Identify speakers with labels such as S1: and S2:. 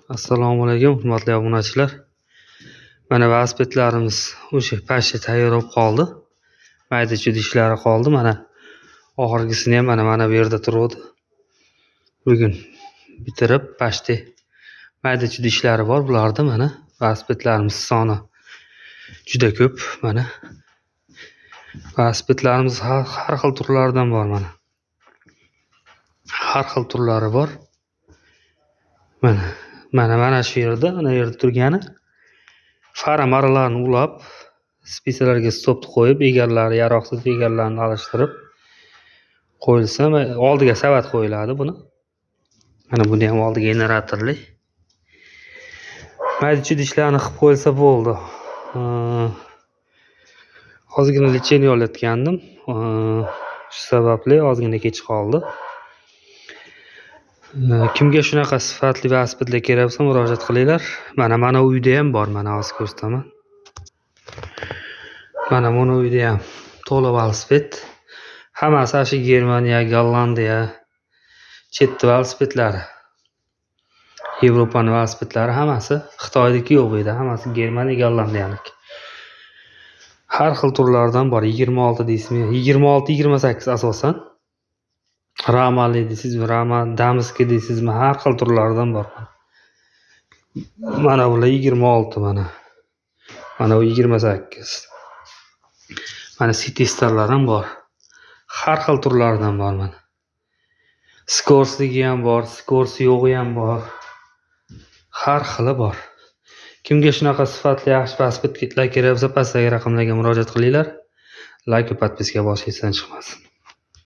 S1: Assalomu alaykum, hurmatli obunachilar. Mana velosipedlarimiz o'sha pashsha tayyor bo'lib qoldi. Mayda-chuyda ishlari qoldi. Mana oxirgisini ham mana bu yerda turuvdi. Bugun bitirib pashti mayda-chuyda ishlari bor bularda mana velosipedlarimiz soni juda ko'p mana. Velosipedlarimiz har xil turlaridan bor mana. Har xil turlari bor. Mana shu yerda, ana yerda turgani fara maralarni ulab, spisalarga stopni qo'yib, egarlari yaroqsiz egarlarni alishtirib qo'yilsa, oldiga savat qo'yiladi buni. Mana buni ham oldi generatorli. Mayda-chuyda ishlarni qilib qo'yilsa bo'ldi. Ozgina lecheniya olayotgandim. Shu sababli ozgina kech qoldi. Kimga shunaqa sifatli velosipedlar kerak bo'lsa, murojaat qilinglar. Mana uyda ham bor, mana hozir ko'rsataman. Mana buni uyda ham to'la velosiped. Hammasi shu Germaniya, Gollandiya chet velosipedlari. Yevropani velosipedlari hammasi Xitoyniki yo'q bu yerda, hammasi Germaniya, Gollandiyaniki. Har xil turlardan bor. 26 deysizmi? 26, 28 asosan. Ramali deysizmi, Rama, Damski deysizmi, har xil turlaridan bor. Mana bular 26 mana. Mana bu 28. Mana City Starlar ham bor. Har xil turlaridan bor mana. Skorsligi ham bor, skors yo'g'i ham bor. Har xili bor. Kimga shunaqa sifatli yaxshi velosipedlar kerak bo'lsa, pastdagi raqamlarga murojaat qilinglar. Like va podpiska bosish esdan chiqmasin.